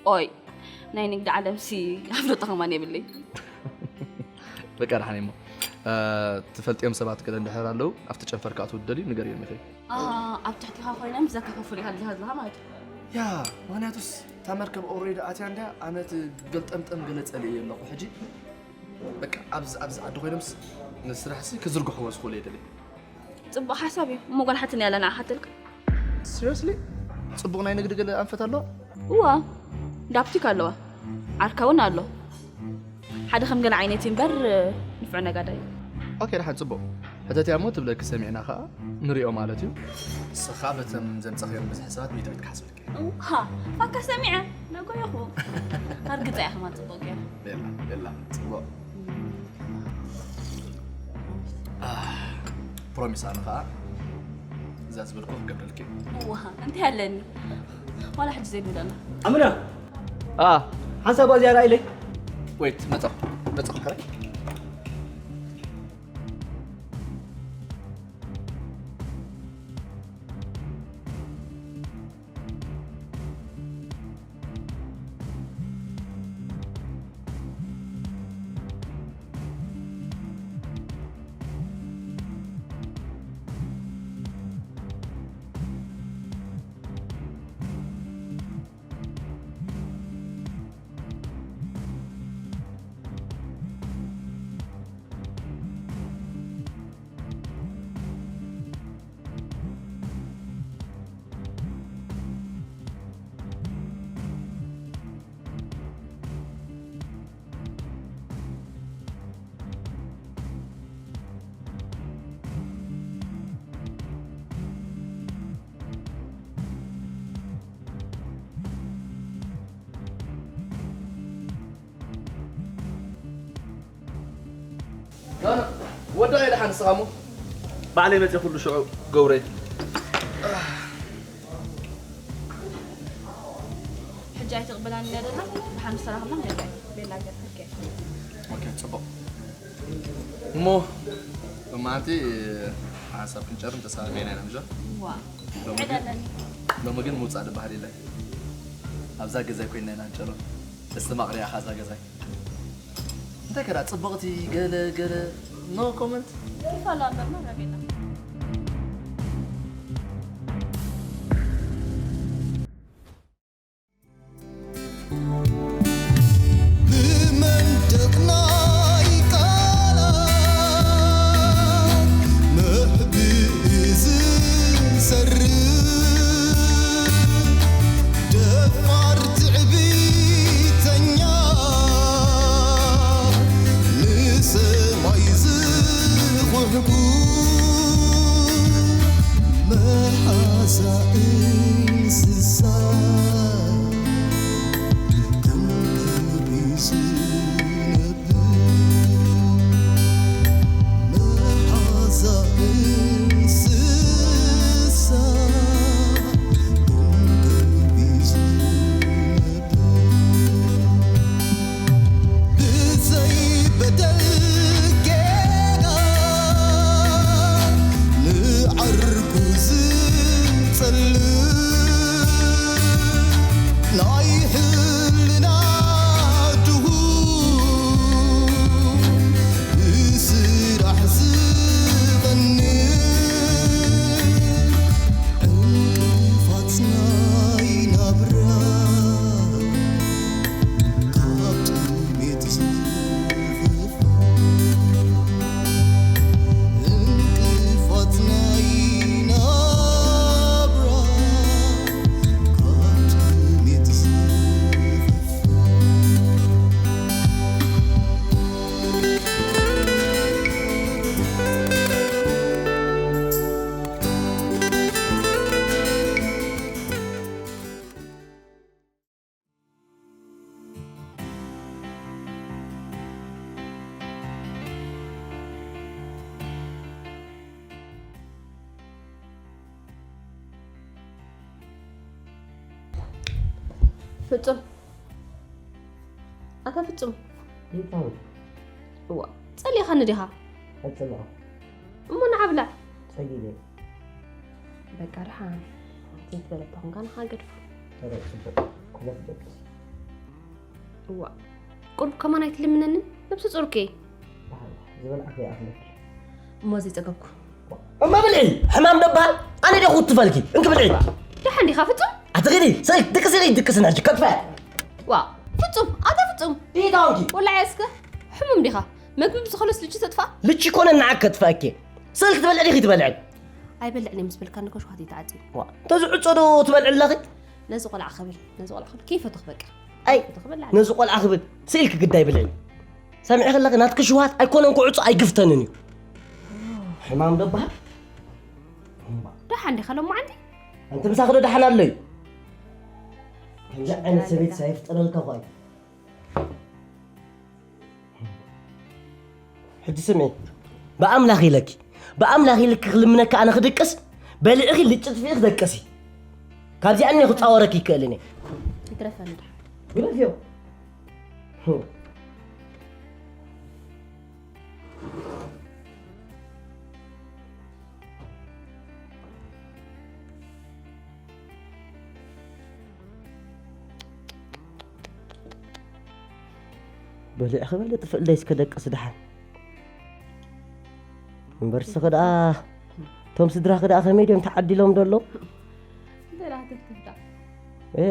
ኦይ፣ ናይ ንግዲ ዓለምሲ ኣፍልጦ ከማን የብለይ። በቃ ደሓን እሞ ትፈልጥዮም ሰባት ገለ እንድሕር ኣለዉ ኣብቲ ጨንፈር ክኣትዉ ትደልዩ ንገርዮም ኢኺ። ኣብ ትሕቲኻ ኮይኖም ዘከፋፍሉ ኢኻ ዘለኻ ዘለኻ ማለት እዩ። ያ ምክንያቱስ እታ መርከብ ኦሬዲ ኣትያ እንድያ ኣነ እቲ ገልጠምጠም ገለ ጸሊእ ኣለኹ ሕጂ በቃ ኣብዚ ኣብዚ ዓዲ ኮይኖምስ ንስራሕሲ ክዝርግሕዎ ዝኽእሉ እየ ደልየ። ጽቡቕ ሓሳብ እዩ እሞ ጓል ሓትኒ ያለ ንዓኻ ትልካ። Seriously? ጽቡቕ ናይ ንግዲ ገለ ኣንፈት ኣለዋ? እዋ ዳፕቲክ ኣለዋ ዓርካ እውን ኣሎ ሓደ ከም ገለ ዓይነት እዩ እምበር ንፍዑ ነጋዳይ እዩ። ኦኬ ደሓን ጽቡቕ ሕተትያ እሞ ትብለኪ ሰሚዕና ከኣ ንሪኦ ማለት እዩ። ንስኻ በተን ዘምጻኽዮም ብዝሒ ሰባት ሚእታዊት ክሓስበልኪ እየ። እዋ ፋካ ሰሚዐ ነጎየኹ ኣርግጸ እያ ከማን ጽቡቕ ገይረ። ቤላ ቤላ ጽቡቕ ፕሮሚስ ኣነ ከዓ እዛ ዝበልኩ ክገብረልኪ እዋ እንታይ ኣለኒ ዋላ ሕጂ ዘይብለና ኣምና ሓንሳብ እዚኣ ርኣይለይ ወይት መፀ መፀ ወዳ ኢለ ሓንስኻ እሞ ባዕለይ መፅእ ኩሉ ሽዑ ገብረ ሕጂ ኣይትቕበላኒ እያ ደላ ብሓንስ ተራኽብና ንገዛይ ቤላ ገርክርክ ኦኬ ፅቡቕ እሞ ሎማዓንቲ ሓንሳብ ክንጨርም ተሰማሚዕና ኢና ምዞ ዋ ዕዳለኒ ሎሚ ግን ምውፃእ ዝበሃል የለን ኣብዛ ገዛይ ኮይና ኢና ንጨርም እስቲ ማቕሪያ ካዛ ገዛይ እንታይ ከዳ ፅብቕቲ ገለ ገለ no comment ይፋላ ኣለና ረቤና ብመንደቕ ናይ ቃላት መሕብኢ ዝሰርግ ደፋር ትዕቢተኛ ንሰማይ ዝኹሕኩ መሓዛ እንስሳ ፍጹም ኣታ ፍጹም እዋ ጸሊኻ ንዲኻ ኣይጸለኹ እሞ ንዓብላ ጸጊበ በቃ ድሓን ዘይትበለታ ኮንካ ንኻ ገድፋ ተረይ ጽቡቕ ኩለት ደቅስ እዋ፣ ቁሩብ ከማን ኣይትልምነንን? ነብሰ ጹር እኮ እየ። ዝበልዓኺ ይኣኽለኪ። እሞ ዘይጸገብኩ። እማ ብልዒ፣ ሕማም ደባል ኣነ ደ ክትፈልኪ እንክ ብልዒ። ደሓን ዲኻ ፍጹም? ኣትኺዲ፣ ስልክ ድቅስኒ ድቅስኒ ሕጂ ከጥፋ። ዋ፣ ፍጹም፣ ኣታ ፍጹም። ዲታውንኪ ወላሂ እስከ ሕሙም ዲኻ? መግቢ ብዝኸለስ ልጅ ተጥፋ? ልቺ ኮነ ንዓክ ከጥፋኪ። ስልክ ትበልዒ ዲኺ ትበልዒ? ኣይበልዕን እየ ምስ በልካ ንከሽዋት ይተዓጺ። ተዝዕጾ ዶ ትበልዒ ኣለኺ? ነዚ ቆልዓ ክብል፣ ነዚ ቆልዓ ክብል ከይፈትኽ በቃ። ኣይ ትኽበላ ነዚ ቆልዓ ክብል ስኢልኪ ግዳይ ብልዒ። ሰሚዒ ከለኺ ናትኪ ሽውሃት ኣይኮነን ክዕጾ ኣይግፍተንን እዩ። ሕማም ዶ በሃል? ደሓን ዲኻ ሎማዓንቲ? ኣንቲ ምሳኺ ዶ ደሓን ኣሎ እዩ? ከምዚ ዓይነት ሰበይትስ ኣይፍጠረልካ ኳይ። ሕጂ ስምዒ፣ ብኣምላኽ ኢለኪ፣ ብኣምላኽ ኢልኪ ክልምነኪ ኣነ ክድቅስ፣ በሊዕኺ ልጭጥፊ ክደቅሲ። ካብዚኣ እኔ ክጻወረኪ ይክእልን እየ። ይትረፈኒ ደሓን። ግደፍዮ። በሊዕኺ በሊ ጥፍእለይ እስከ ደቅስ ደሓን። እምበርሲ ክድኣ እቶም ስድራኺ ደኣ ከመይ ድዮም ተዓዲሎም ዶ ኣለዉ? ደራ ትፍትፍታ። እ፣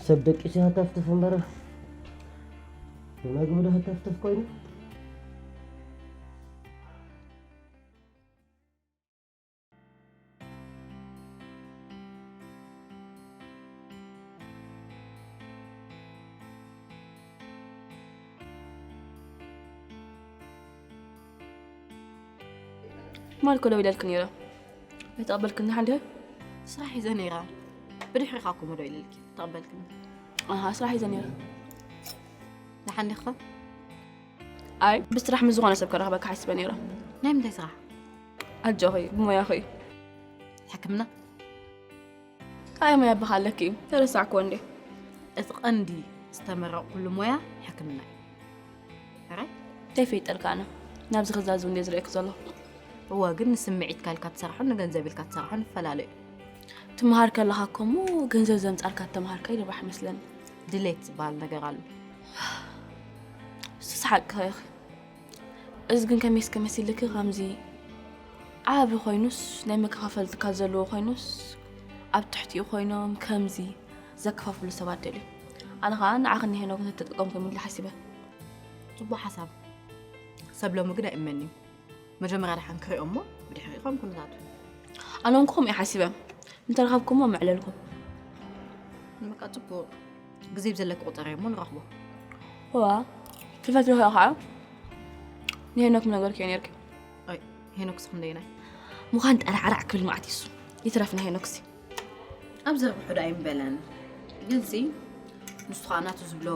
ሰብ ደቂሱ ይሃተፍትፍ እምበር መግቢ ዶ ሃተፍትፍ ኮይኑ? ማልኮ ደው ኢለልክ ነይረ። ኣይተቐበልክን ሓንደ? ስራሕ ሒዘ ነይረ። ብድሕሪኻ እኮ እሞ ደው ኢለልኪ ተቐበልክኒ። ኣሃ፣ ስራሕ ሒዘ ነይረ። ደሓን ዲኻ? ኣይ፣ ብስራሕ ምስ ዝኾነ ሰብ ከራኽበካ ሓሲበ ነይረ። ናይ ምንታይ ስራሕ? ኣጆኺ፣ ብሞያኺ እዩ። ሕክምና? ካልኣይ ሞያ ኣባኻ ኣለኪ እዩ። ተረሳዕክዎ እንዴ? እቲ ቀንዲ ዝተመረቕኩሉ ሞያ ሕክምና እዩ። ሕራይ? እንታይ ይፈልጠልካ ኣነ? ናብዚ ክዛዝብ እንዴ ዝርእየክ ዘለኹ? እወ፣ ግን ንስምዒትካ ኢልካ ትሰርሖን ንገንዘብ ኢልካ ትሰርሖን ይፈላለ እዩ። ትመሃር ከለኻ እኮ እሞ ገንዘብ ዘምጻልካ እተምሃርካ ይርባሕ መስለኒ። ድሌት ዝበሃል ነገር ኣሎ። እሱስ ሓቅኺ ኢኺ። እዚ ግን ከመይ እስከ መሲልኪ ከምዚ ዓቢ ኮይኑስ ናይ መከፋፈሊ ትካል ዘለዎ ኮይኑስ ኣብ ትሕቲኡ ኮይኖም ከምዚ ዘከፋፍሉ ሰባት ደልዩ። ኣነ ኸዓ ንዓኽን ንሄኖክን ተተጠቀምኩም ኢለ ሓሲበ። ጽቡቕ ሓሳብ። ሰብ ሎሚ ግን ኣይእመን እዩ። መጀመርያ ደሓን ክሪኦ እሞ ብድሕሪኡ ከም ኩነታቱ። ኣነ እውን ከምኡ እየ ሓሲበ። እንተረኸብኩሞ መዕለልኩም። በቃ ጽቡቕ። ግዜ ብዘለኪ ቁጸሪ እሞ ንረኽቦ። ዋ፣ ክፈትልኺ ኸዓ ንሄኖክ ምነገርክዮ ነይርኪ። ኣይ፣ ሄኖክስ ክንደይናይ? ምዃን ጠራዕራዕ ክብል መዓት ይሱ። ይትረፍና ሄኖክሲ። ኣብ ዘርግሑ ዳ ኣይምበለን። ግንሲ ንሱ ኸዓ ናቱ ዝብሎ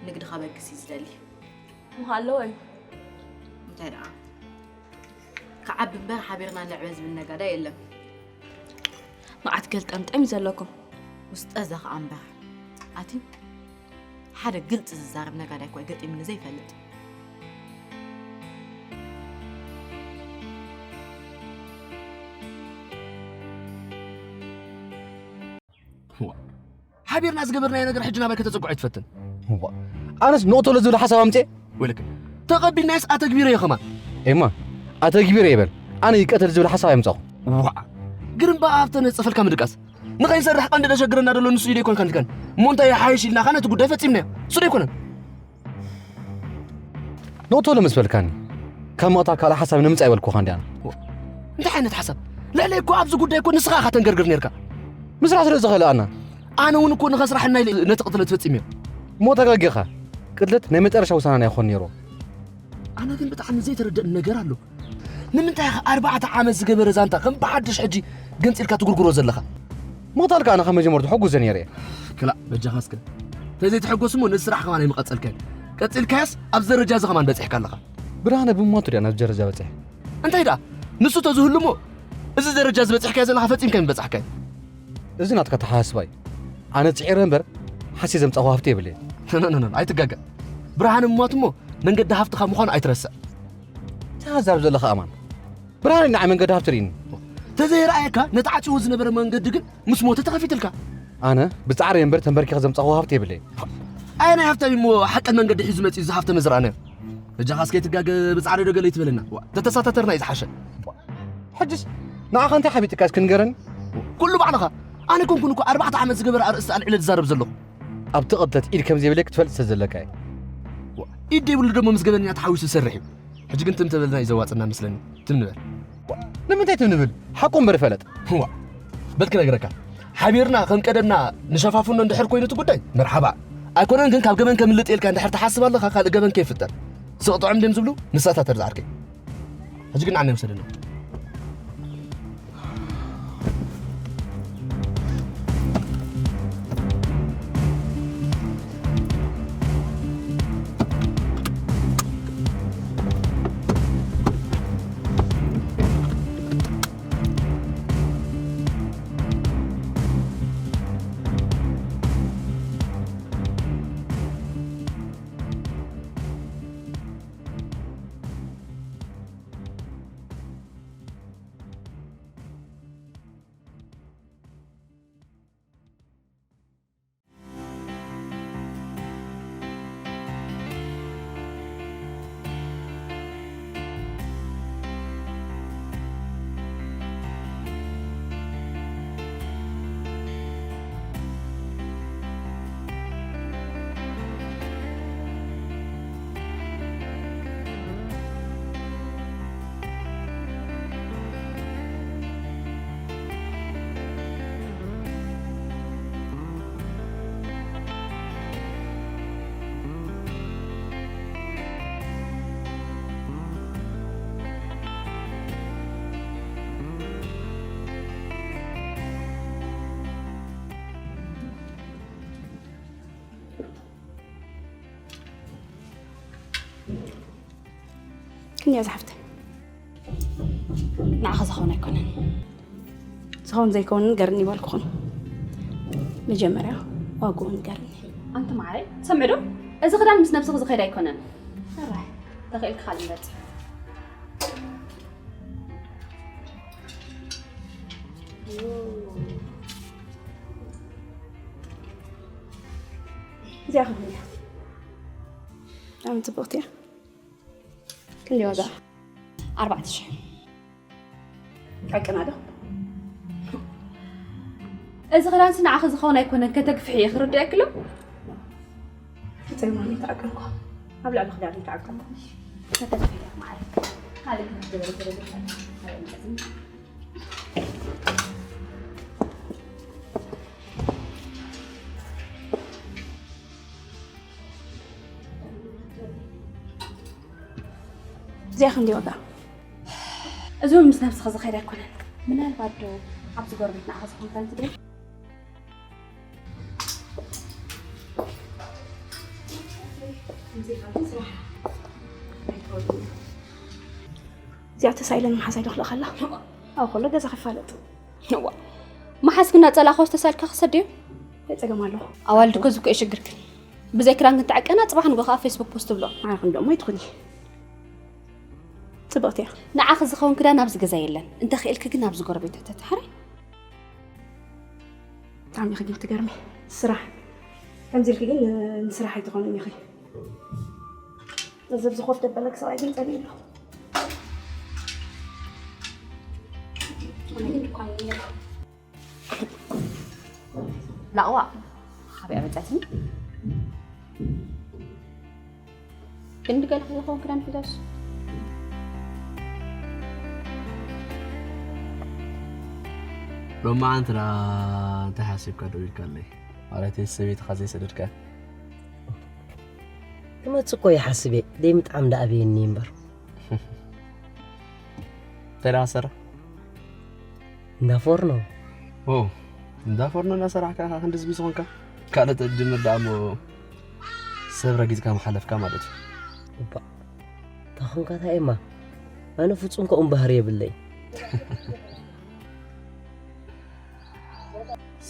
ንግዲ ከበግስ እዩ ዝደሊ። ምዃን ኣለዎ እዩ። እንታይ ደኣ? ክዓቢ እምበር ሓቢርና ንዕበ ዝብል ነጋዳይ የለን። መዓት ገልጠምጠም እዩ ዘለኩም። ውስጠዛ ኸዓ እምበር። ኣቲ ሓደ ግልፂ ዝዛረብ ነጋዳይ እኳ ገጢምኒ ዘይፈልጥ። ሓቢርና ዝገበርናዮ ነገር ሕጂ ናባይ ከተፀግዖ ኣይትፈትን። ኣነስ ኖቶሎ ዝብል ሓሳብ ኣምፅኤ ወይለክ ተቐቢልናዮስ ኣተግቢረዮ ከማን። ኤማ ኣተግቢረ ይበል ኣነ ይቀተል ዝብል ሓሳብ ኣየምፃኹ። ዋ ግርምባ ኣብተ ነፅፈልካ ምድቃስ ንኸይንሰርሕ ቀንዲ ደሸግረና ደሎ ንሱ ኢደ ይኮንካ ንትከን እሞ እንታይ ይሓይሽ ኢልናኻ ነቲ ጉዳይ ፈፂምናዮ እሱ ዶ ይኮነን። ኖቶሎ ምስ በልካኒ ካብ መቕታ ካልእ ሓሳብ ንምፃእ ይበልኩኻ እንዲኣና። እንታይ ዓይነት ሓሳብ ልዕለይ እኮ ኣብዚ ጉዳይ እኮ ንስኻ ኢኻ ተንገርግር ነርካ። ምስራሕ ስለ ዝኸልኣና። ኣነ እውን እኮ ንኸስራሕና ኢለ ነቲ ቅትለት ፈፂምዮ። እሞ ተጋጊኻ። ቅትለት ናይ መጨረሻ ውሳና ናይ ኾን ነይሩ። ኣነ ግን ብጣዕሚ ዘይተረደእኒ ነገር ኣሎ። ንምንታይ ኢኻ ኣርባዕተ ዓመት ዝገበረ ዛንታ ከም ብሓድሽ ሕጂ ገንፂልካ ትጉርጉሮ ዘለኻ? ምቕታልካ ኣነ ካብ መጀመርቱ ሕጉዘ ነይረ እየ። ክላእ በጃኻ እስከ ተዘይትሕጎስ እሞ ነዚ ስራሕ ከማን ኣይምቐፀልካን። ቀፂልካያስ ኣብዚ ደረጃ እዚ ከማን በፂሕካ ኣለኻ። ብርሃነ ብሞቱ ድያ ናብዚ ደረጃ በፂሐ። እንታይ ደኣ ንሱ ተዝህሉ እሞ እዚ ደረጃ ዝበፅሕካዮ ዘለኻ ፈፂምካ ኣይምበፃሕካን። እዚ ናትካ ኣተሓሳስባ እዩ። ኣነ ፅዒረ እምበር ሓሲየ ዘምፃእኹ ሃፍቲ የብለይን። ኖኖኖ ኣይትጋገ። ብርሃነ ምሟት እሞ መንገዲ ሃፍትኻ ምዃኑ ኣይትረስዕ። ተዛብ ዘለኻ ኣማን ብርሃነ ንዓይ መንገዲ ሃፍቲ ርኢኒ። ተዘይረኣየካ ነቲ ዓፅዎ ዝነበረ መንገዲ ግን ምስ ሞተ ተኸፊትልካ። ኣነ ብጻዕሪ እምበር ተንበርኪኸ ዘምጻኹ ሃብቲ የብለይ። ኣየናይ ሃብታም እሞ ሓቀን መንገዲ ሒዙ መጺኡ እዚ ሃብተ መዝራእነ? በጃኻ እስከ ትጋገ ብጻዕሪ ዶ ገለ ይትበለና? ዋ፣ ተተሳታተርና እዩ ዝሓሸ። ሕጅስ ንዓኻ እንታይ ሓቢጥካ እስኪ ንገረኒ? ኩሉ ባዕልኻ። ኣነ ኮንኩን እኮ ኣርባዕተ ዓመት ዝገበረ ኣርእስቲ ኣልዒለ ዝዛረብ ዘለኹ። ኣብቲ ቅተት ኢድ ከም ዘይብለይ ክትፈልጥ ስለ ዘለካ እዩ። ዋ፣ ኢድ ዘይብሉ ደሞ ምስ ገበነኛ ተሓዊሱ ዝሰርሕ እዩ። ሕጂ ግን ትም ተበልና እዩ ዘዋጽና መስለኒ። ትም ንበል። ንምንታይ ትም ንብል? ሓቁ እምበር ፈለጥ። ዋ፣ በል ክነግረካ። ሓቢርና ከም ቀደምና ንሸፋፍኖ እንድሕር ኮይኑ እቲ ጉዳይ መርሓባ። ኣይኮነን ግን ካብ ገበን ከምልጥ ኢልካ እንድሕር ትሓስብ ኣለኻ ካልእ ገበን ከይፍጠር። ስቕ ጥዑም ድም ዝብሉ ንሳታተር ዝዓርከይ። ሕጂ ግን ኣነ ውሰደና። ክንያ ዝሓፍተ ንዓኻ ዝኸውን ኣይኮነን። ዝኸውን ዘይከውን ንገርኒ ይበልኩኹን። መጀመርያ ዋግኡ ንገርኒ። ኣንቲ መዓረይ፣ ትሰምዒ ዶ? እዚ ክዳን ምስ ነብስኺ ዝኸይድ ኣይኮነን። ሕራይ፣ ተኽኢልኪ ካልእ ምረጺ። እዚኣ ክብሉ እያ። ብጣዕሚ ጽብቕቲ እያ። ክንደይ ዋጋ? ኣርባዕተ ሽሕ። ቀቅና ዶ? እዚ ክዳንሲ ንዓኺ ዝኸውን ኣይኮነን፣ ከተግፍሒ እየ፣ ክርድኣኪ ኣሎ። ተጸይማኒ ተዓቀንኩ። ኣብ ልዕሊ ክዳን ተዓቀንኩ። ከተግፍሒ እየ፣ መዓረይ። ካልእ ክትገብሪ ስለ ዘይኮነ፣ ካልእ መዓዝን። እዚኣ ክንደይ ዋጋ? እዚ እውን ምስ ነብስኻ ዝኸይድ ኣይኮነን። ምናልባት ዶ ኣብዚ ጎረቤትና ኣኻ ዝኾንካ እንትብል? እዚኣ ተሳኢለን መሓዛይ ዶ ክልእኸላ? ኣብ ከሎ ገዛ ክፋለጥ። እዋ፣ መሓዝክና ጸላእኮ ዝተሳልካ ክሰድዮ? እንታይ ጸገም ኣለዎ? ኣዋልድ እኮ ዝኮ ሽግርክን። ብዘይ ክዳን ክንተዓቀና ጽባሕ ንጎ ከኣ ፌስቡክ ፖስት ብሎ። ኣነ ክንደሞ ይትኹኒ። ጽብቕቲ እያ። ንዓኺ ዝኸውን ክዳን ኣብዚ ገዛ የለን። እንተ ኽኢልኪ ግን ኣብዚ ጎረቤት ሕተቲ። ሓራይ? ብጣዕሚ ኢኺ ግን ትገርሚ። ስራሕ። ከምዚ ኢልኪ ግን ንስራሕ ኣይትኾንን ኢኺ። እዚ ኣብዚ ኮፍ ደበለክ ሰብኣይ ግን ጸሊኡ ኣሎ። ኣነ ግን ድኳን የለን። ላቕዋ፣ ሓቢኣ መጻትኒ። ክንዲ ገለ ክኸውን ክዳን ሒዛስ? ሎማዓንቲ ደኣ እንታይ ሓሲብካ ደው ኢልካለይ? ማለት ሰበይትኻ ዘይሰደድካ? ክመጽእ እኮ ይሓስብ እየ። ደይ ምጥዓም ደኣ ኣበየኒ እምበር። እንታይ ደኣ ትሰርሕ? እንዳ ፎርኖ። ኦ፣ እንዳ ፎርኖ እናሰራሕካ ኢኻ ክንድዚ ቢዚ ኾንካ? ካልእ ተትጅምር ደኣ እሞ ሰብ ረጊጽካ ምሓለፍካ ማለት እዩ። እባ፣ እንታይ ኾንካ እንታይ እማ? ኣነ ፍጹም ከምኡ ባህሪ የብለይ።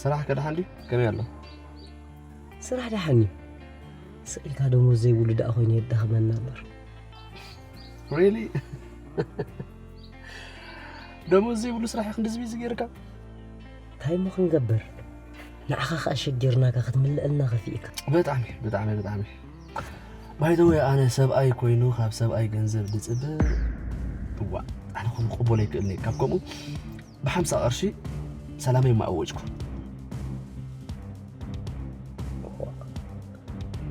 ስራሕ ከ ደሓን ድዩ? ከመይ ኣሎ? ስራሕ ደሓን እዩ። ስቕ ኢልካ ደሞዝ ዘይብሉ ደኣ ኮይኑ የዳኽመና እምበር። ሪሊ? ደሞዝ ዘይብሉ ስራሕ ኢኺ ክንድዚ ቢዚ ገይርካ? እንታይ እሞ ክንገብር? ንዓኻ ከኣ ሸጊርናካ ክትምልኣልና ከፊእካ። ብጣዕሚ ብጣዕሚ ብጣዕሚ ባይደወይ ኣነ ሰብኣይ ኮይኑ ካብ ሰብኣይ ገንዘብ ዝፅበ እዋ ኣነ ከም ቅበሎ ይክእልኒ ካብ ከምኡ ብሓምሳ ቅርሺ ሰላመይ ማእወጅኩ።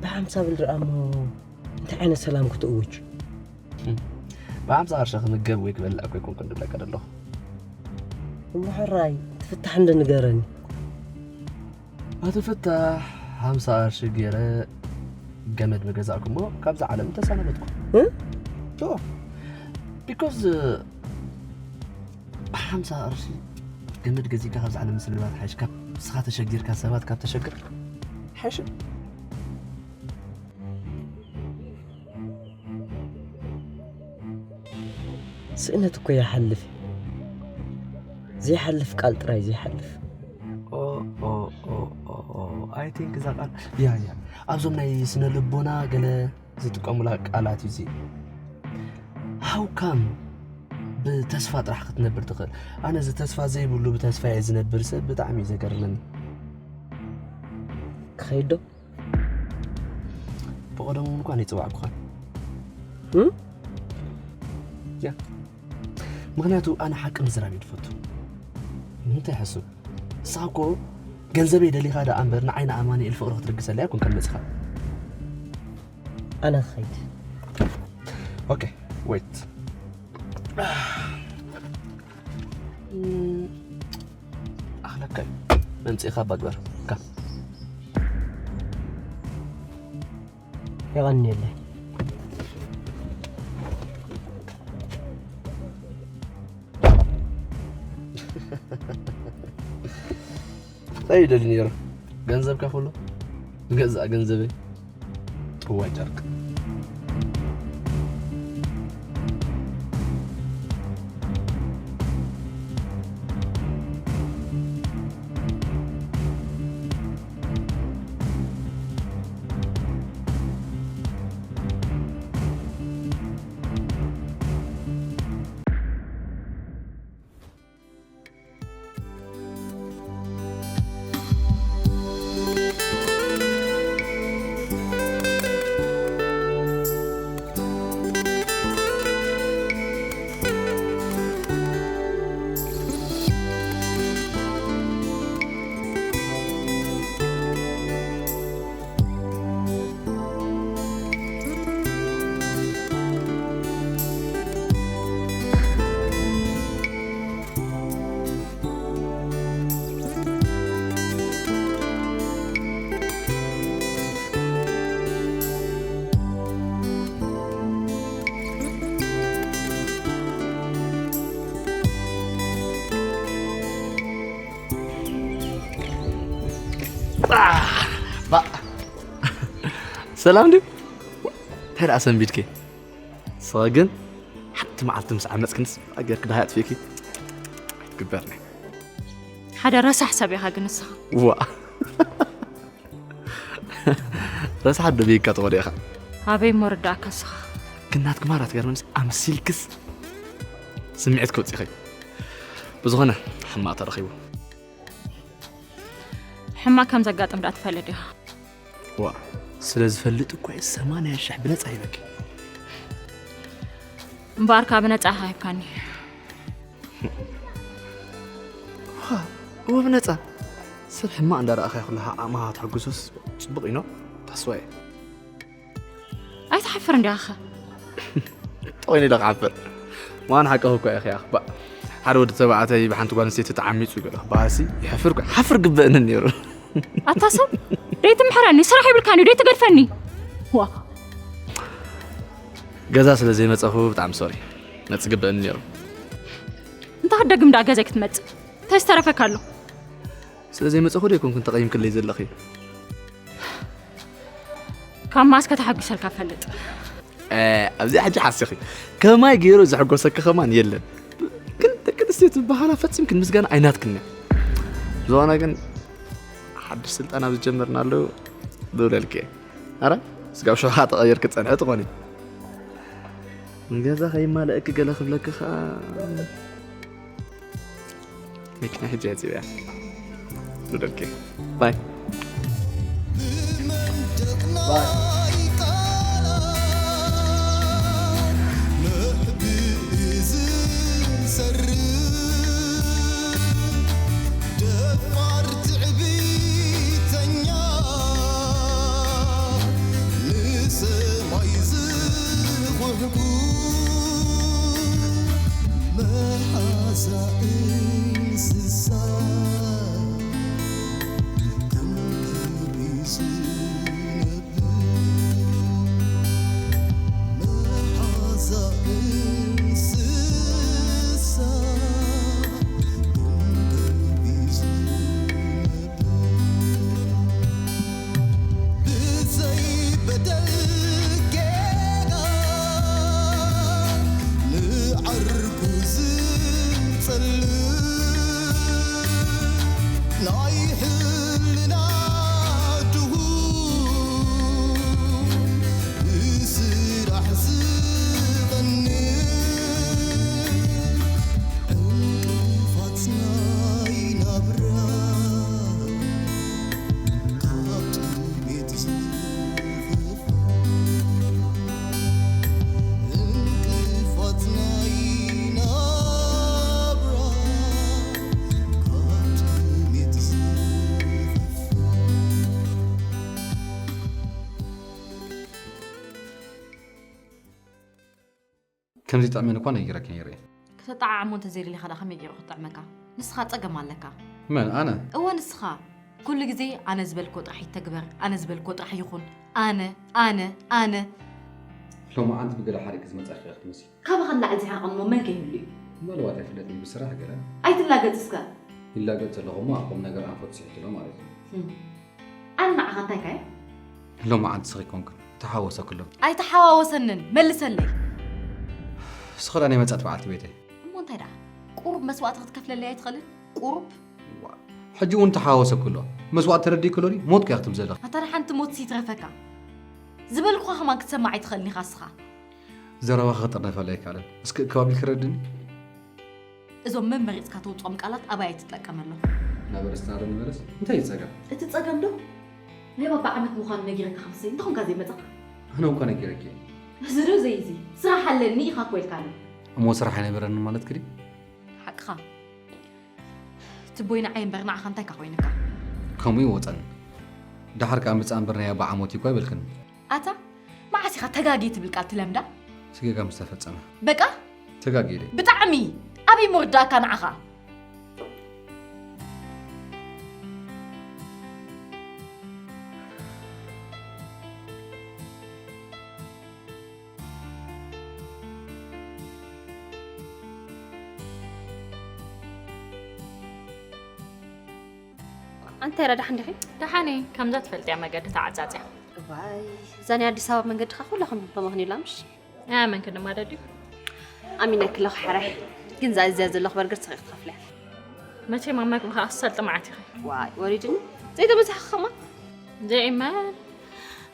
ብሓምሳ ብል ደኣ እሞ እንታይ ዓይነት ሰላም ክትእውጅ? ብሓምሳ ቅርሺ ክምገብ ወይ ክበልዕ እኮ ይኮንኩ ዝብለካ ዘለኹ። እሞ ሕራይ ትፍታሕ እንደ ንገረኒ። ኣቶ ፍታሕ ሓምሳ ቅርሺ ገይረ ገመድ ምገዛእኩ እሞ ካብዛ ዓለም ተሰናበትኩ። እ? ቶ ቢኮዝ ብሓምሳ ቅርሺ ገመድ ገዚእካ ካብዛ ዓለም ምስልባት ሓይሽ ካብ ንስኻ ተሸጊርካ ሰባት ካብ ተሸግር ሓይሽ። ስእነት እኮ ይሓልፍ። ዘይሓልፍ ቃል ጥራይ ዘይሓልፍ። I think እዛ ቃል ያ ያ ኣብዞም ናይ ስነ ልቦና ገለ ዝጥቀሙላ ቃላት እዩ እዚ። ሃውካም ብተስፋ ጥራሕ ክትነብር ትኽእል? ኣነ እዚ ተስፋ ዘይብሉ ብተስፋ እየ ዝነብር ሰብ ብጣዕሚ እዩ ዘገርመኒ። ክኸይድ ዶ? ብቐደሙ እውን እኳ ይፅዋዕኩኻ። እም? ያ ምክንያቱ ኣነ ሓቂ ምዝራብ እየ ዝፈቱ። ንምንታይ ሕሱብ? ንስኻ እኮ ገንዘበይ ደሊኻ ደኣ እምበር ንዓይ ንኣማኑኤል ፍቕሪ ክትልግሰለይ ኣይኮንካን መፂኻ። ኣነ ክኸይድ። ኦኬ፣ ዌት። ኣኽለካ እዩ። መምፅእኻ ኣባ ግበር። ካ። የቐንየለይ። እንታይ ይደሊ ነይሩ? ገንዘብካ ኩሉ ንገዛእ ገንዘበይ ጥዋይ ጨርቅ። ሰላም ድዩ? እንታይ ደኣ ሰንቢድኪ? ንስኻ ግን ሓንቲ መዓልቲ ምስ ዓመፅክንስ ጌርክ ደሃይ ኣጥፊእኪ ግበርኒ። ሓደ ረሳሕ ሰብ ኢኻ ግን ንስኻ። ዋ ረሳሕ ዶ ቤካ ተወዲእኻ? ኣበይ እሞ ርዳእካ ንስኻ? ግን ናትኪ ማራ ትገርመንስ ኣምሲልክስ ስምዒት ክውፅእኺ። ብዝኾነ ሕማቕ ተረኺቡ። ሕማቕ ከም ዘጋጥም ደኣ ትፈልጥ ዲኻ? ዋ ስለ ዝፈልጥ እኮ እየ ሰማንያ ሽሕ ብነፃ ሂበኪ። እምበኣር ካብ ነፃ ኢኻ ሂብካኒ። ዋ እወ ብነፃ። ሰብ ሕማቕ እንዳረኣኻ ይኹን ዓቕምኻ ተሐጉሶስ ፅቡቕ እዩ ኖ? ተስፋ እየ። ኣይትሓፍር እንዲኻ ኸ? ጠወይኒ ኢለ ክሓፍር። ማን ሓቅኺ እኮ ኢኺ ኣኽባእ። ሓደ ወዲ ተባዕታይ ብሓንቲ ጓል ኣንስተይቲ ተዓሚፁ ገለ ክበሃልሲ ይሕፍር እኮ። ሓፍር ግበእኒ ነይሩ። ኣታ ሰብ ደይትምሕረኒ፣ ስራሕ ይብልካን እዩ ደይትገድፈኒ። ዋ ገዛ ስለ ዘይመፀኹ ብጣዕሚ ሶሪ። መፅ ግበእኒ ነይሩ። እንታይ ክትደግም ደኣ ገዛይ ክትመፅእ? እንታይ ዝተረፈካ ኣሎ? ስለ ዘይመፀኹ ዶ ኣይኮንኩን ተቐይምክለይ ዘለኺ? ካብ ማስ ከተሓጉሰልካ ፈልጥ። እ፣ ኣብዚኣ ሕጂ ሓሲኺ። ከማይ ገይሩ ዘሐጎሰኪ ከማን የለን። ግን ደቂ ኣንስትዮ ትበሃላ ፈጺምክን ምስጋና ኣይናትክን እያ። ዝኾነ ግን ሓድሽ ስልጠና ዝጀመርናሉ ዝብለልኪ እየ። ኣረ፣ ስጋብ ሸውኻ ተቐይርኪ ትጸንሒ ትኾኒ። ንገዛ ከይማለእኪ ገለ ክብለኪ ኸኣ መኪና ሒጀ እየ ጽብያ። ደቂ ባይ። ደፋር ትዕቢተኛ ንሰማይ ዝኹሕኩ መሓዛ እንስሳ ተንከቢሱ ነብር መሓዛ እንስሳ ተንከቢሱ ነብር ብዘይ በደል ጌጋ ንዓርኩ ዝጸልእ ናይ ሕልና ድኹም ብስራሕ ዝቐንእ ዕንቅፋት ናይ ናብራ ካብ ጥሜት ዝኸፍእ ዕንቅፋት ናይ ናብራ ካብ ጥሜት ዝኸፍእ። ከምዚ ጥዕመን እኳ ነጊረኪ ነይረ። ክተጠዓዕሞ እንተዘይደሊኻ ደኣ ከመይ ገይሩ ክጥዕመካ? ንስኻ ጸገም ኣለካ። መን፣ ኣነ? እወ፣ ንስኻ። ኩሉ ግዜ ኣነ ዝበልኮ ጥራሕ ይተግበር፣ ኣነ ዝበልኮ ጥራሕ ይኹን። ኣነ፣ ኣነ፣ ኣነ። ሎማዓንቲ ብገለ ሓሪቂ ዝመጻኺ ኢኺ ትመስሊ። ካባኻ ንላዕሊ ዝሓቐን እሞ መን ከይህሉ እዩ? ምናልባት ኣይፍለጥን፣ ብስራሕ ገለ። ኣይትላገጽ እስከ። ይላገጽ ዘለኹ እሞ ኣብ ቁም ነገር ኣንፈት ስሒቱሎ ማለት እዩ። ህም። ኣነ ንዓኻ እንታይ ካየ? ሎማዓንቲ ስኺ ኮንክን ተሓወሰክሎ። ኣይተሓዋወሰንን፣ መልሰለይ። ስኺ ደኣ ናይ መጻእቲ በዓልቲ ቤተይ። እሞ እንታይ ደኣ? ቁሩብ መስዋእቲ ክትከፍለለይ ኣይትኽእልን? ቁሩብ? ዋ፣ ሕጂ እውን ተሓዋወሰክሎ። መስዋእቲ ተረዲእክሎ ድዩ? ሞት ከ ክትብል ዘለኺ? ኣታ ደሓንቲ ሞትሲ ይትረፈካ። ዝበልኩኻ ከማን ክትሰማዕ ኣይትኽእልን ኢኻ እስኻ። ዘረባኺ ክጥርነፈለይ ኣይከኣለን። እስኪ እክብ ኣቢልኪ ረድኒ። እዞም መመሪጽካ ተውጽኦም ቃላት ኣባይ ኣይትጠቀመሎም። ናብ ርእስና ዶ ንመለስ? እንታይ እዩ ጸገም? እቲ ጸገም ዶ? ናይ ባባ ዓመት ምዃኑ ነጊረካ ከምሲ፣ እንተኾንካ ዘይመጻኻ? ኣነ እኳ ነጊረኪ እየ። እዚ ዶ ዘይዚ? ስራሕ ኣለኒ ኢኻ እኮ ኢልካኒ። እሞ ስራሕ ኣይነበረኒ ማለትኪ ድዩ? ሓቅኻ። ትቦይ ንዓይ እምበር ንዓኻ እንታይ እካ ኮይኑካ? ከምኡ ይወጸኒ። ደሓር ከኣ ምጻእ እምበር ናይ ኣባ ዓሞት እኳ ኣይበልክን። ኣታ፣ መዓስ ኢኻ ተጋግየ ትብል ቃል ትለምዳ? እቲ ጌጋ ምስ ተፈጸመ። በቃ? ተጋግየ ድየ? ብጣዕሚ! ኣበይ ምርዳእካ ንዓኻ? ኣንታይ ራ፣ ደሓን ዲኺ? ደሓን እየ። ከምዛ ትፈልጥያ መገዲ ተዓጻጽያ። እዋይ፣ እዛ ናይ ኣዲስ ኣበባ መንገዲ ኸኣ ኩላኹም ተመኽንዩላ ምሽ? ኣያ መንገዲ ድማ ደድዩ? ኣሚነኪ ኣለኹ ሕራይ። ግን እዛ እዚኣ ዘለኹ በርገር ስኺ ክትኸፍልያ። መቸም ኣብ መግቢ ኸኣ ክሰልጢ መዓት ኢኺ። ዋይ፣ ወሪድኒ። ዘይተመሳኺ ኸማ? ዘይእመን።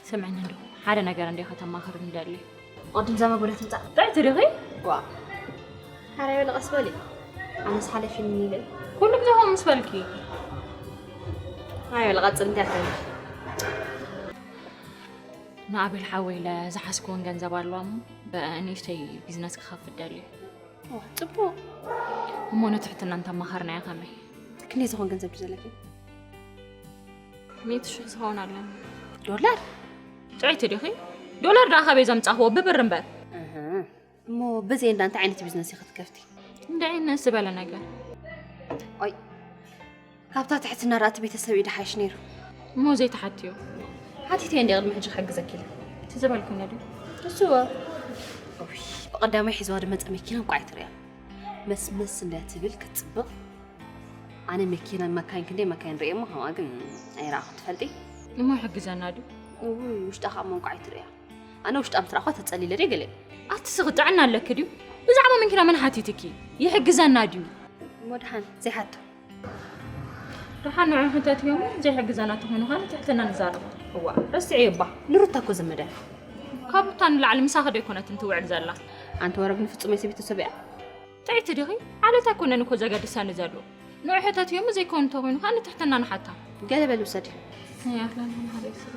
ስምዕኒ እንዶ፣ ሓደ ነገር እንዲኻ ተማኽርኒ ደሊ። ቅድም እዛ መጎዳ ትምጻእ። ጥዕቲ ዲኺ? ዋ። ሓራይ በሊ ቀስ በሊ። ኣነስ ሓለፊኒ ኢለ። ኩሉ ግዜ ከምኡ ምስ በልኪ። ሓራይ በሊ ቀጽል እንታይ ትብሊ? ንኣቤል ሓወይ ኢለ ዝሓዝክዎን ገንዘብ ኣለዋ እሞ፣ ብንእሽተይ ቢዝነስ ክኸፍት ደልየ። ዋ፣ ጽቡቕ። እሞ ንትሕትና እንተማኸርናዮ ከመይ? ክንደይ ዝኾን ገንዘብ ድዩ ዘለኪ? ሚእቲ ሽሕ ዝኸውን ኣለኒ። ዶላር? ጥዕይቲ ዲኺ? ዶላር ደኣ ካበይ ዘምጻኽዎ? ብብር እምበር። እህ። እሞ በዚ እንዳ እንታይ ዓይነት ቢዝነስ ኢኺ ክትከፍቲ? እንደ ዓይነት ዝበለ ነገር። ኦይ፣ ካብታ ትሕትና ራእቲ ቤተሰብ እዩ ድሓይሽ ነይሩ። እሞ ዘይተሓትዮ? ሓቲተ እንደ ቅድሚ ሕጂ ክሕግዘኪ ኢለ። እቲ ዝበልኩ ነዲ? እሱ እወ። ኦይ፣ ብቐዳማይ ሒዝዋ ድመጸ መኪና እንኳ ኣይትርእያ። መስመስ እንዳ ትብል ክትጽብቕ። ኣነ መኪና መካይን ክንደይ መካይን ርእየ እሞ ከምኣ ግን ኣይረኣኹ ትፈልጢ? እሞ ይሕግዘና ድዩ? እውይ፣ ውሽጣ ከዓ እሞ እንኳ ኣይትርእያ። ኣነ ውሽጣ ምስ ረኣኹ ተጸሊለ ድየ ገለ። ኣቲ ስኺ ጥዕና ኣለኪ ድዩ? ብዛዕባ መኪና መን ሓቲትኪ? ይሕግዘና ድዩ? እሞ ደሓን ዘይሓቶ። ደሓን ንዑ ሕተትዮ እሞ ዘይሕግዘና ተኾይኑ ኸዓ ንትሕትና ንዛረብ። እዋ፣ ረስዕዮ እባ። ንሩታ እኮ ዘመዳ እያ። ካብ ሩታ ንላዕሊ ምሳኺ ዶ ኣይኮነትን ትውዕል ዘላ? ኣንቲ ወረግ ንፍጹም እየ ሰበይቱ ሰብ እያ። ጥዕይቲ ዲኺ? ዓሌት ኣይኮነን እኮ ዘገድሰኒ ዘሎ። ንዑ ሕተትዮ፣ ዘይኮን እንተኾይኑ ከዓ ንትሕትና ንሓታ። ገለ በል ውሰዲ። ኣይ ኣህላን፣ ሓደ ይስለ።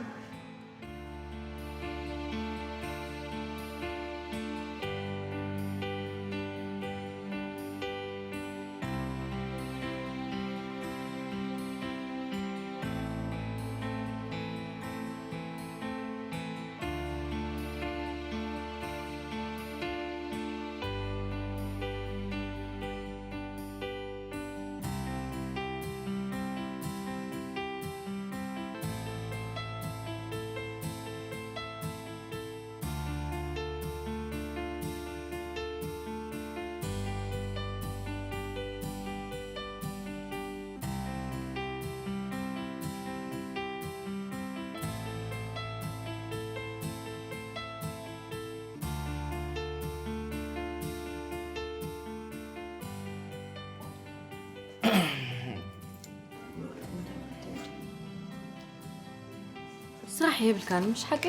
ስራሕ የብልካን ምሽ ሓቂ?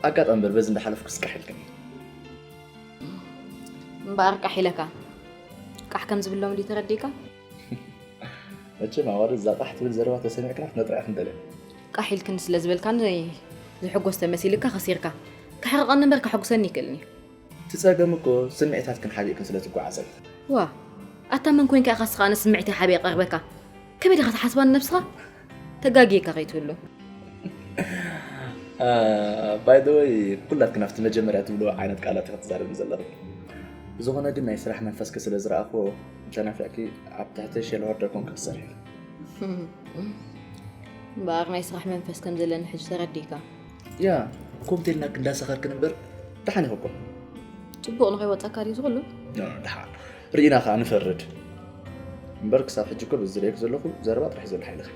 ኣጋጣሚ እምበር በዚ እንዳሓለፍኩ ስቃሕ ኢልክኒ። እምበኣር ቃሕ ኢለካ። ቃሕ ከም ዝብሎም ድዩ ተረዲእካ? መቸም ኣዋርድ እዛ ቃሕ ትብል ዘረባ ተሰሚዕክና ክነጥርያ ክንደለ። ቃሕ ኢልክኒ ስለ ዝበልካኒ ዝሕጎስ ተመሲልካ ከሲርካ። ከሕርቐኒ እምበር ከሐጉሰኒ ይክእልኒ። እቲ ጸገም እኮ ስምዒታትክን ሓቢእክን ስለ ትጓዓዛ እዩ። ዋ ኣታ መን ኮንካ ኢኻ እስኻ ኣነ ስምዒተይ ሓቢኤ ቀርበካ? ከመይ ዲኻ ትሓስባኒ ነብስኻ? ተጋግየካ ከይትህሉ። ባይ ዘ ወይ ኩላትክን ኣብቲ መጀመርያ ትብልዎ ዓይነት ቃላት ኢኺ ትዛረቢ ዘለኺ። ብዝኾነ ግን ናይ ስራሕ መንፈስኪ ስለ ዝረኣኽዎ እንተናፊቕኪ ኣብ ትሕቲ ሼል ሆርደር ኮንኪ ክትሰርሒ ኢኺ። እምበኣር ናይ ስራሕ መንፈስ ከም ዘለኒ ሕጂ ተረዲእካ። ያ ኮምቴልና ክንዳሰኸርክን እምበር ደሓን ኢኺ እኮ። ጽቡቕ ንኸይወጸካ ድዩ ዝኹሉ? ደሓን ርኢና ኸኣ ንፈርድ እምበር ክሳብ ሕጂ እኮ ብዝርእየክ ዘለኹ ዘረባ ጥራሕ ዘሎ ሓይልኺ።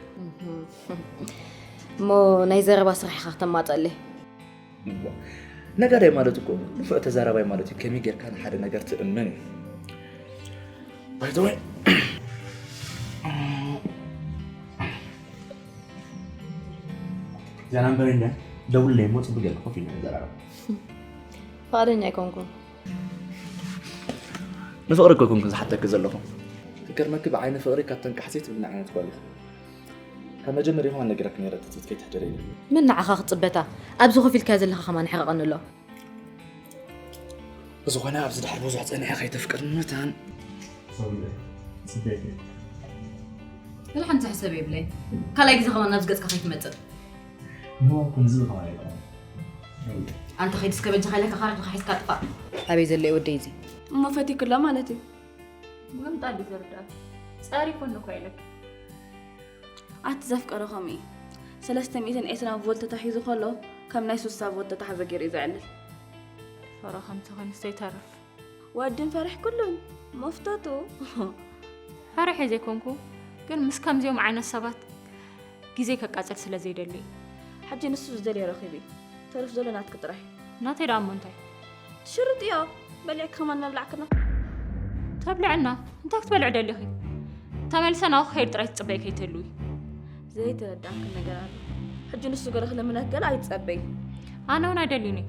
እሞ ናይ ዘረባ ስራሕ ኢኻ ክተማጸለይ። ነጋዳይ ማለት እኮ ንፉዕ ተዛራባይ ማለት እዩ። ከመይ ጌርካ ንሓደ ነገር ትእምን እዩ። ባይዘወይ ዛና እምበር እንደ ደውልለይ እሞ ጽቡቅ ጌርካ ኮፍ ኢልና ንዘራረብ። ፍቓደኛ ኣይኮንኩን። ንፍቕሪ እኮ ኮንኩ ዝሓተክ ዘለኹ። ክገርመኪ ብዓይኒ ፍቕሪ ካብተን ካሕሲ ትብልና ዓይነት ጓል ኢኺ። ካብ መጀመርያ ከማን ነጊረኪ ነይረ ትጽቢት ከይትሕደሪ ኢለ። ምን ንዓኻ ክጽበታ ኣብዚ ኮፍ ኢልካዮ ዘለኻ ከማን ሕረቐኒ ኣሎ። ብዝኾነ ኣብዚ ድሕሪ ብዙሕ ጸኒሐ ከይተፍቅርኒ መታን ወላ ሓንቲ ሕሰብ የብለይ ካልኣይ ግዜ ከማን ናብዚ ገጽካ ከይትመጽእ እሞ ከምዚ ዝኸማን ኣይኮነን ኣንተ ኸይድ እስከ በጃኻ ኢለካ ካራትኻ ሒዝካ ጥፋእ ኣበይ ዘሎ እዩ ወደይ እዚ እሞ ፈቲክላ ማለት እዩ ምምጣል እዩ ዝርዳእ ጸሪፉኒ እኮ ኢለኪ ኣቲ ዘፍቀረ ከምኡ እዩ ሰለስተ ሚእትን ዕስራን ቮልት ተታሒዙ ከሎ ከም ናይ ሱሳ ቮልት ተታሕዘ ገይሩ እዩ ዘዕልል ፈሮ ከምቲ ኮይኑስ ዘይተርፍ ወድን ፈርሕ ኩሉን መፍተቱ ፈርሐ ዘይኮንኩ ግን ምስ ከምዚኦም ዓይነት ሰባት ግዜ ከቃጽል ስለ ዘይደሊ እዩ። ሕጂ ንሱ ዝደልዮ ረኺቡ እዩ። ተርፍ ዘሎ ናትኪ ጥራሕ እዩ። ናተይ ደኣ እሞ እንታይ? ትሽርጥዮ በሊዕኪ ከማን መብላዕክና። ተብልዐና እንታይ ክትበልዒ ደሊኺ? ተመልሰ ናብኡ ክኸይድ ጥራይ ትጽበዪ ከይትህልዊ። ዘይተረድኣኪ ነገር ኣሎ። ሕጂ ንሱ ገለ ክልምነኪ ገለ ኣይትጸበዪ። ኣነ እውን ኣይደልይን እየ።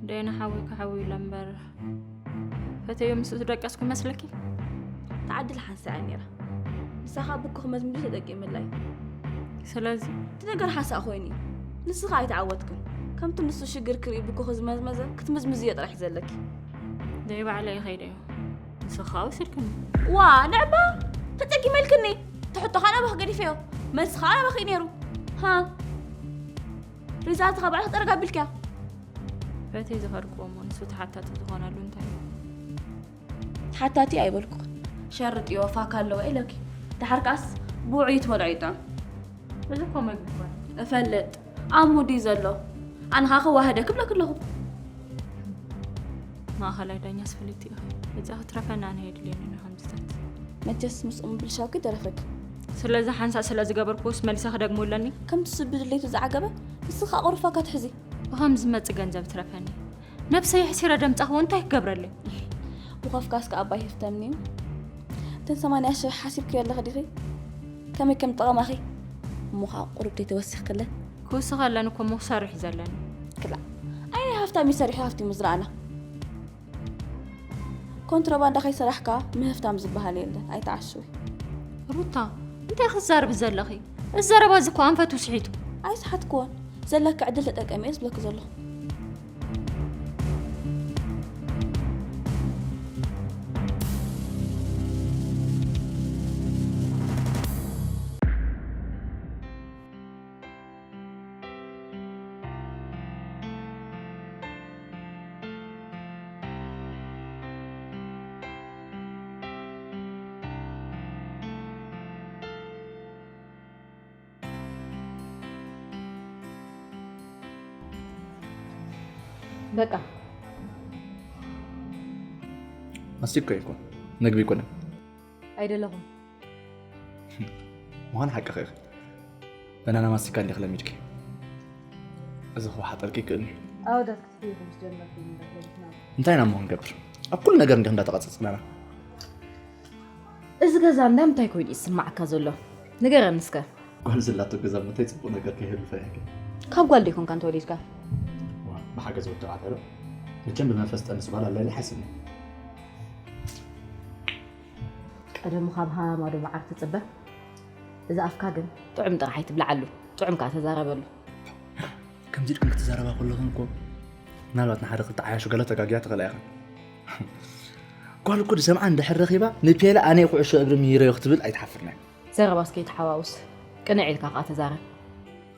ደይና ሓወይ ክሓውዩላ እምበር ፈተዮ ምስኡ ዝደቀስኩ ይመስለኪ? ተዓድል ሓንሳእ እያ ነይራ። ንሳ ኸኣ ብኩ ክመዝምዙ ተጠቂምላ እዩ። ስለዚ እቲ ነገር ሓንሳእ ኮይኑ እዩ። ንስኺ ኣይተዓወትክን። ከምቲ ንሱ ሽግር ክርኢ ብኩ ዝመዝመዘ ክትምዝምዝዮ ጥራሕ እዩ ዘለኪ። ደይ ባዕለ ይኸይደ እዩ። ንስኺ ኸኣ ወሲድክኒ። ዋ ንዕባ ተጠቂመልክኒ። እቲ ሕቶ ኸኣ ናባኺ ገዲፈዮ። መልሲ ኸኣ ናባኺ እዩ ነይሩ። ሃ ሪዛልት ኸኣ ባዕልኺ ጠረግ ኣቢልክያ። በቲ ዝኸድክዎ እሞ ንሱ ተሓታቲ ዝኾነሉ እንታይ እዩ? ተሓታቲ ኣይበልኩኽን። ሸርጥዮ ፋካ ኣለዎ ኢለኪ። ደሓር ከኣስ ብውዕዩ ትበልዖ ይጥዕም። እዚ እኮ መግቢ እኮ እዩ። እፈልጥ ኣብ ሙድ እዩ ዘሎ። ኣነ ኸዓ ከዋህደ ክብለኪ ኣለኹ። ማእኸላይ ዳኛስ ፍልይቲ ኢኺ። እዛ ክትረፈና ኣነ የድልየንን እዩ ከምዚታት። መቸስ ምስኡ ምብልሻውኪ ተረፈኪ። ስለዚ ሓንሳእ ስለ ዝገበርክዎስ መሊሰ ክደግሞ ኣለኒ? ከምቲ ስቢ ድሌቱ ዝዓገበ ንስኺ ኸዓ ቁሩብ ፋካ ትሕዚ። ብኸምዚ ዝመጽእ ገንዘብ ትረፈኒ። ነብሰይ ኣሕሲረ ደምጻኽዎ እንታይ ክገብረለይ? ብኸፍካስ ከኣ ኣባይ ሃፍታም እዩ። እተን ሰማንያ ሽሕ ሓሲብክዮ ኣለኺ ዲኺ? ከመይ ከም ጠቐማኺ? እሞ ኸዓ ቁሩብ ተይተወሲኽክለን? ክውስኽ ኣለኒ እኮ እሞ ክሰርሕ እዩ ዘለኒ። ክላእ። ኣየናይ ሃፍታም እዩ ሰሪሑ ሃፍቲሙ ዝረኣና? ኮንትሮባንዳ ከይሰራሕካ ምህፍታም ዝበሃል የለን። ኣይተዓሽዊ። ሩታ፣ እንታይ ክትዛረቢ ዘለኺ? እዚ ዘረባ እዚ እኮ ኣንፈቱ ስሒቱ። ኣይሰሓትክዎን። ዘለካ ዕድል ተጠቀሚ እየ ዝብለኪ ዘለኹ። በቃ ማስቲካ ይኮን ምግቢ ይኮን ኣይደለኹም። ምዃን ሓቂ ኸ በናና ማስቲካ እንዲኽ ለሚድኪ። እዚ ክወሓጠልኪ ይክእል እዩ። ኣወዳት ክትፍይኹም ዝጀመርኩም እንዳፈለጥና እንታይ ኢና እሞ ክንገብር? ኣብ ኩሉ ነገር እንዲኽ እንዳተቐፀፅናና። እዚ ገዛ እንዳ ምንታይ ኮይኑ እዩ ዝስማዓካ ዘሎ? ንገረኒ እስከ። ጓል ዘላቶ ገዛ ምታይ ፅቡቅ ነገር ከይህሉ ፈሪሕኪ? ካብ ጓል ዶ ይኮንካ እንተወሊድካ? ዋ፣ ብሓገዝ ወዲ ተባዕታይ ዶ? መቸም ብመንፈስ ጠንስ ጓል ኣላ ኢለ ሓስብ። ቀደሙ ካብ ሃማዶ መዓር ትፅበ። እዚ ኣፍካ ግን ጥዑም ጥራሕ ኣይትብልዓሉ፣ ጥዑም ከዓ ተዛረበሉ። ከምዚ ኢልክን ክትዛረባ ከለኽን እኮ ምናልባት ንሓደ ክልተ ዓያሹ ገለ ተጋግያ ትኽእላ ኢኽን። ጓል እኮ ዝሰምዓ እንድሕር ረኺባ ንፔለ ኣነ ኩዕሾ እግሪ ምሂረዮ ክትብል ኣይትሓፍርና። ዘረባስ ከይትሓዋውስ ቅንዕ ኢልካ ከዓ ተዛረብ።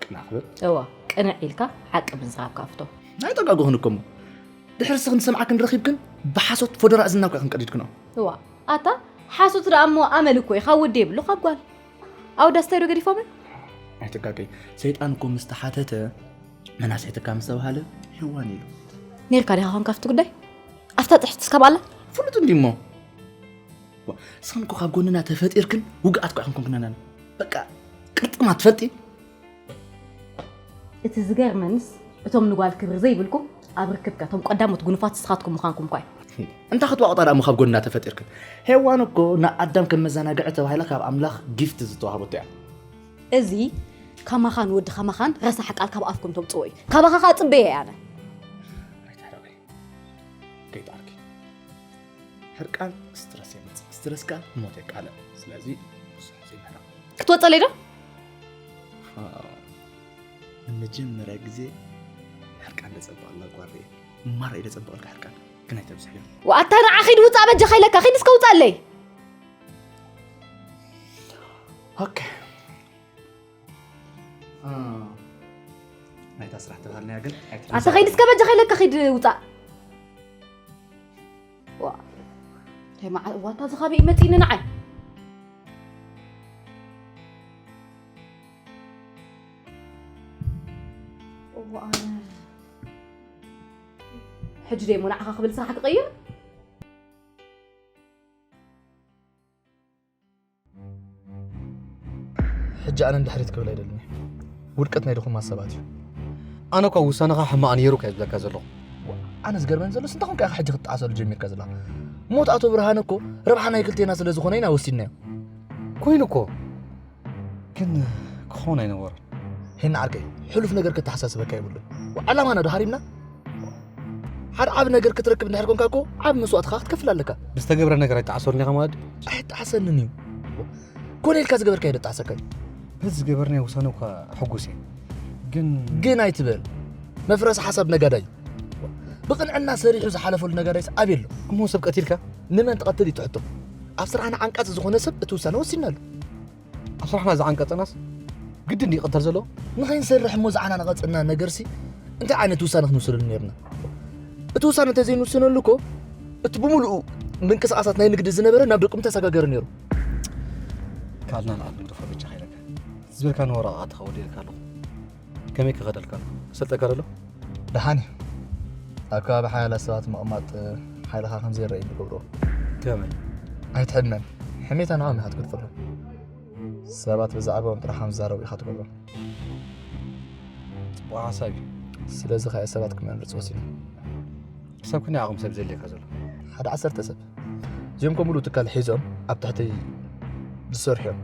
ቅና ክብል እዋ ቅንዕ ኢልካ ሓቂ ምዝራብ ካፍቶ። ኣይጠጋጉኽን እኮ እሞ ድሕሪ ስኽን ዝሰምዓክን ረኺብክን ብሓሶት ፎደራ እዝና እኮ ኢኽን ቀዲድክኖ። እዋ ኣታ ሓሶት ደኣ እሞ ኣመል እኮ እዩ ካብ ወዲ የብሉ ካብ ጓል ኣወዳስታይ ዶ ገዲፎምን? ኣይትጋገይ ሰይጣን እኮ ምስ ተሓተተ መናስሕትካ ምስ ተባሃለ ሄዋን ኢሉ። ነርካ ዲኻ ኾንካ ኣብቲ ጉዳይ ኣብታ ፅሕፍቲ ስካብ ኣላ ፍሉጥ እንዲ እሞ ዋ፣ ስኽን እኮ ካብ ጎንና ተፈጢርክን ውግኣት እኮ ኢኽን ኮንክናናን በቃ ቅርጥማ ትፈልጢ። እቲ ዝገርመንስ እቶም ንጓል ክብሪ ዘይብልኩም ኣብ ርክብካ እቶም ቀዳሞት ጉኑፋት ንስኻትኩም ምዃንኩም እኳ እዩ። እንታ ክትዋቕጣ ደኣ እሞ ካብ ጎንና ተፈጢርክን። ሄዋን እኮ ንኣዳም ከም መዘናግዒ ተባሂላ ካብ ኣምላኽ ጊፍት ዝተዋህበቶ እያ። እዚ ከማኻን ወዲ ከማኻን ረሳሕ ቃል ካብ ኣፍኩም ተውፅዎ እዩ። ካባኻ ከዓ ፅበየ እየ ኣነ። ኣይትሕረቂ። ከይትዓርኪ። ሕርቃን ስትረስ የምፅእ። ስትረስ ከዓ ሞት የቃልዕ። ስለዚ ብዙሕ ዘይምሕራቕ። ክትወፀለይ ዶ? ዋው። ንመጀመርያ ግዜ ሕርቃን ደፀበቐላ ጓል ርኤ። ማራ እዩ ደፀበቐልካ ሕርቃን። ግን ኣይተብዝሕዮ። ዋኣታ ንዓ ኺድ ውፃእ በጃኻ ኢለካ። ኺድ እስከ ውፃለይ። ኦኬ። አ፣ ናይታ ስራሕ ተባህልናያ ግን ኣይተ- ኣታ ኸይድ እስከ በጃኻ ኢለካ ኺድ ውፃእ። ዋ። እንታይ መዓ-፣ ዋታ ዝኻበ እዩ መፂኒ ንዓይ። እዋ፣ ኣነ። ሕጂ ደሞ ንዓኻ ክብል ስራሕ ክቕይር? ሕጂ ኣነ ንድሕሪት ክብል ኣይደልን እየ። ውድቀት ናይ ድኹማት ሰባት እዩ። ኣነ እኳ ውሳነኻ ሕማቕ ነይሩ እኳ እየ ዝብለካ ዘለኹ። ኣነ ዝገርመኒ ዘሎስ እንታይ ኮንካ ኢኻ ሕጂ ክትጠዓሰሉ ጀሚርካ ዘለኻ? ሞት ኣቶ ብርሃነ እኮ ረብሓ ናይ ክልቴና ስለ ዝኾነ ኢና ወሲድናዮ። ኮይኑ እኮ ግን ክኾን ኣይነበሮን። ሄና ዓርከይ፣ ሕሉፍ ነገር ከተሓሳስበካ የብሉን። ዓላማና ዶ ሃሪምና? ሓደ ዓቢ ነገር ክትረክብ እንድሕር ኮንካ እኮ ዓቢ መስዋእቲ ኸኣ ክትከፍል ኣለካ። ብዝተገብረ ነገር ኣይጠዓሰሉን ኢኻ ማለት ድዩ? ኣይጠዓሰንን እዩ። ኮነ ኢልካ ዝገበርካዮ ደጠዓሰካ እዩ። በዚ ዝገበርናዮ ውሳነ እኳ ሕጉስ እየ። ግን ግን ኣይትበል። መፍረሲ ሓሳብ ነጋዳይ እዩ። ብቕንዕና ሰሪሑ ዝሓለፈሉ ነጋዳይስ ኣበይ ኣሎ? እሞ ሰብ ቀቲልካ? ንመን ትቐትል እዩ እቲ ሕቶ። ኣብ ስራሕና ዓንቃጺ ዝኾነ ሰብ እቲ ውሳነ ወሲንናሉ። ኣብ ስራሕና ዝዓንቀጸናስ ግድን ድዩ ክቕተል ዘለዎ? ንኸይንሰርሕ እሞ ዝዓናንቐጸና ነገርሲ እንታይ ዓይነት ውሳነ ክንውስደሉ ነይርና? እቲ ውሳነ እንተዘይንውስነሉ እኮ እቲ ብምሉኡ ምንቅስቓሳት ናይ ንግዲ ዝነበረ ናብ ደቁ ምተሰጋገረ ነይሩ። ካልና ንኣት ንግደፎ በጃኻ ኢለካ ዝበልካኒ ወረቓቕቲ ከወዲእልካ ኣለኹ። ከመይ ክኸደልካ ኣለኹ? ክሰልጠካ ደሎ? ደሓን እዩ። ኣብ ከባቢ ሓያላት ሰባት ምቕማጥ ሓይልኻ ከም ዘይረኣይ ዝገብሮ። ከመይ? ኣይትሕመም። ሕሜታ ንዖም ኢኻ ትገድፈሎም። ሰባት ብዛዕባኦም ጥራሕ ከም ዝዛረቡ ኢኻ ትገብሮም። ጽቡቕ ሓሳብ እዩ። ስለዚ ከኣ ሰባት ክመርጽ ወሲኑ። ክሳብ ክንደይ ዓቕሚ ሰብ ዘድልየካ ዘሎ? ሓደ ዓሰርተ ሰብ። እዚኦም ከ ሙሉእ ትካል ሒዞም ኣብ ትሕተይ ዝሰርሑ እዮም።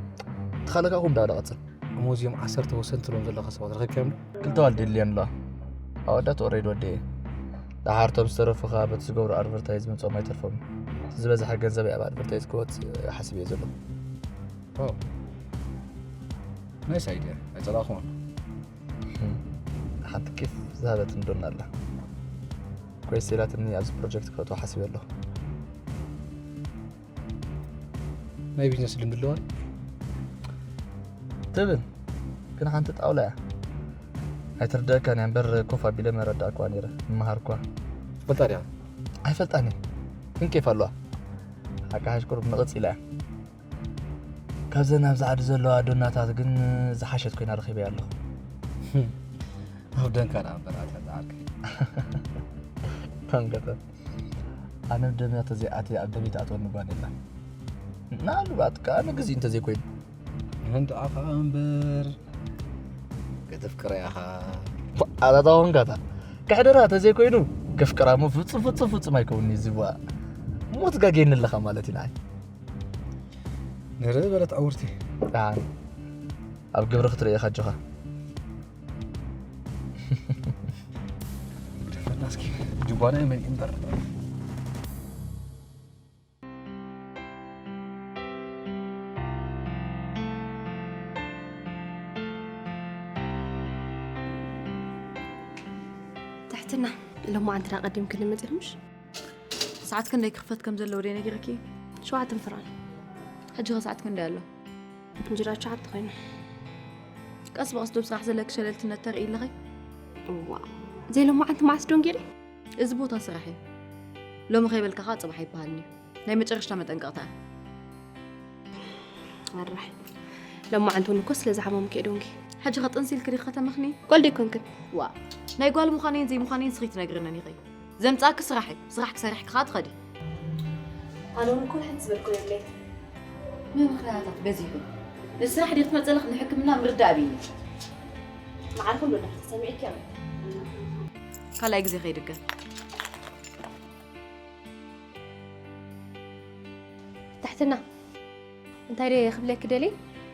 እቲ ካልእ ከኣ እኹም ዳኣ ዳቐጽል። እሞ እዚኦም ዓሰርተ ወሰንቲ ትብሎም ዘለኻ ሰባት ረኺብካዮም ዶ? ክልተ ዋልዲ የድልየን ኣለዋ። ኣወዳት ኦሬዲ ወዲኤ። ደሓር እቶም ዝተረፉ ከኣ በቲ ዝገብሮ ኣድቨርታይዝ ምምጽኦም ኣይተርፎምን። ዝበዝሐ ገንዘብ ኣብ ኣድቨርታይዝ ክወፅ ሓስብ እየ ዘለኹ። ኦ ናይስ ኣይድያ ኣይፀላእኹም። ሓንቲ ኬፍ ዝሃበት እንዶና ኣላ ኮይስ ኢላትኒ ኣብዚ ፕሮጀክት ክእትዎ ሓስብ ኣለኹ። ናይ ቢዝነስ ልምዲ ኣለዋ። ትብል ግን ሓንቲ ጣውላ እያ። ኣይትርደእካን እያ እምበር ኮፍ ኣቢለ መረዳእኳ ነይረ ምሃርኳ። ትፈልጣ ዲኻ? ኣይፈልጣን እየ ግን ኬፍ ኣለዋ። ሓቂ ሓሽ ቁሩብ ንቕፅ ኢላ እያ። ካብዘን ኣብዚ ዓዲ ዘለዋ ኣዶናታት ግን ዝሓሸት ኮይና ረኺበያ ኣለኹ። ኣብ ደንካ ደኣ እምበር ኣታ ዳኣልከ። ታንገተ ኣነ ደምያ ተዘይኣትየ ኣብ ደም ይትኣትወኒ ጓል የላን። ምናልባት ከኣ ንግዜ እንተዘይኮይኑ ንህንድኣ ኸኣ እምበር ከተፍቅረ ኢኻ። ኣታታውን ጋታ ከሕደራ ተዘይኮይኑ ከፍቅራ እሞ ፍጹም ፍጹም ፍጹም ኣይከውንኒ ዝዋ ሞት ጋጌኒ ኣለኻ ማለት እዩ ንዓይ። ንርኢ በለት ኣውርቲ ደሓን ኣብ ግብሪ ክትርኢ ኢኻ ኣጆኻ። ግደፈና እስኪ ጅባና መሊእ እምበር። ትሕትና፣ ሎማዓንቲ ዳ ቀዲምክኒ መፂኽምሽ? ሰዓት ክንደይ ክኽፈት ከም ዘለዎ ደይ ነጊረኪ? ሸውዓተን ፍራን። ሕጂ ኸ ሰዓት ክንደይ ኣሎ? እንጀራ ሸዓተ ኮይኑ። ቀስ ብቐስ ዶ ብስራሕ ዘለኪ ሸለልትነት ተርኢ ኣለኺ? እዋ፣ ዘይሎማዓንቲ መዓስ ዶ እንጌሪ? እዚ ቦታ ስራሕ እዩ። ሎሚ ከይበልካ ኸዓ ፅባሕ ኣይበሃልን እዩ። ናይ መጨረሽታ መጠንቀቕታ እያ። ኣራሕ፣ ሎማዓንቲ እውን እኮ ስለ ዝሓመምኪ እየ ዶ እንጌ። ሕጂ ኸ ጥንሲ ኢልኪ ዲኺ ከተመኽኒ? ጓል ዶ ኣይኮንክን? ዋ፣ ናይ ጓል ምዃነይን ዘይምዃነይን ንስኺ ትነግርነን ኢኺ። ዘምጻኪ ስራሕ እዩ። ስራሕ ክሰርሕኪ ከኣ ትኸዲ። ኣነ እውን እኮ ሓንቲ ዝበልኩ የብለይ። ምምኽንያታት በዚሑ። ንስራሕ ድዩ ክትመጽእ ኣለኺ ንሕክምና ምርዳእ ኣብይኒ። መዓር ኩሉ ንሕቲ ሰሚዕኪ። ካልኣይ ግዜ ከይድገም። ትሕትና፣ እንታይ ደየ ክብለኪ ደልየ?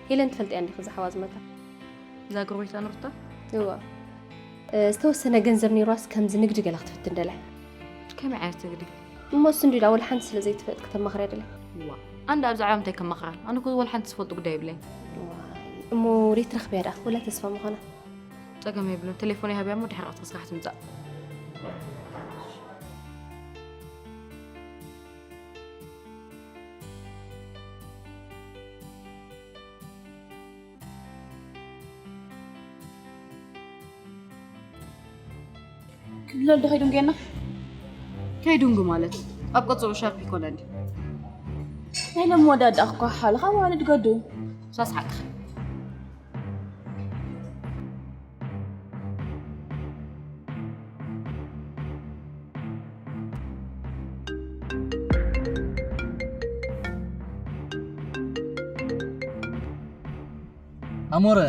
ሄለን ትፈልጥያ እንዲኺ እዛ ሓዋ ዝመታ? እዛ ጎረቤትና ንሩታ? እዋ። እ፣ ዝተወሰነ ገንዘብ ነይሯስ ከምዚ ንግዲ ገለ ክትፍትን ደልያ። ከመይ ዓይነት ንግዲ? እሞ እሱ እንዲላ ወላ ሓንቲ ስለ ዘይትፈልጥ ከተማኽርያ ደልያ። እዋ። ኣንዳ ኣብዛ ዓለም እንታይ ከማኽራ? ኣነ እኮ ወላ ሓንቲ ዝፈልጡ ጉዳይ የብለይን። እዋ። እሞ ደይ ትረኽብያ ደኣ ወላ ተስፋ ምዃና? ጸገም የብሉን። ቴሌፎነይ ሃብያ እሞ ድሕሪ ቀትሪ ስራሕ ትምጻእ። ክብለል ዶ ከይዱንጌና? ከይዱንጉ ማለት ኣብ ቀጽሩ ሻርፕ ይኮነ እንዲ። ናይ ሎም ወዳዳ እኳ ሓልኻ ማለት ገዱ። ሳስሓቅኺ። ኣሞረ።